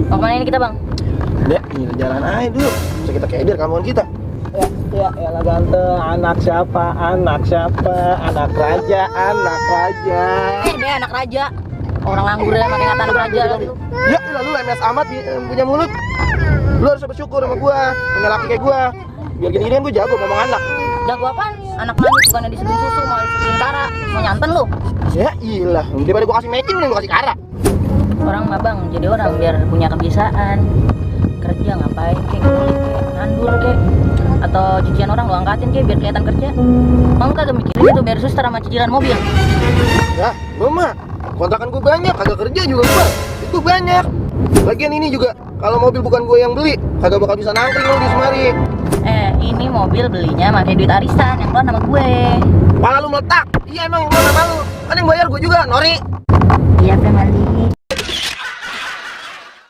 Mau kemana ini kita bang? Ya, ini jalan aja dulu. Bisa kita keder kamuan kita. Ya lah ganteng. Anak siapa? Anak siapa? Anak raja, anak raja. Deh anak raja. Orang nganggur ya pakai kata anak raja lagi. Ya, lu lemes amat punya mulut. Lu harus bersyukur sama gua, punya laki kayak gua. Biar gini-ginian gua jago ngomong anak. Jago apaan? Anak manis bukannya diseduhin susu mau diseduhin kara. Mau nyanten lu. Ya ilah, daripada gua kasih mecin mending gua kasih kara. Orang mah bang, jadi orang biar punya kebiasaan kerja ngapain kayak ngulik kayak ngandur kayak atau cucian orang lu angkatin kayak biar kelihatan kerja. Mau kagak mikirin itu biar suster sama cicilan mobil. Ya, gua mah kontrakan gua banyak, kagak kerja juga gua. Itu banyak. Lagian ini juga kalau mobil bukan gua yang beli, kagak bakal bisa nangkring lu di semari. Ini mobil belinya pakai duit arisan yang keluar nama gue. Pala lu meletak. Iya emang yang gua sama lu. Kan yang bayar gua juga, Nori. Iya family.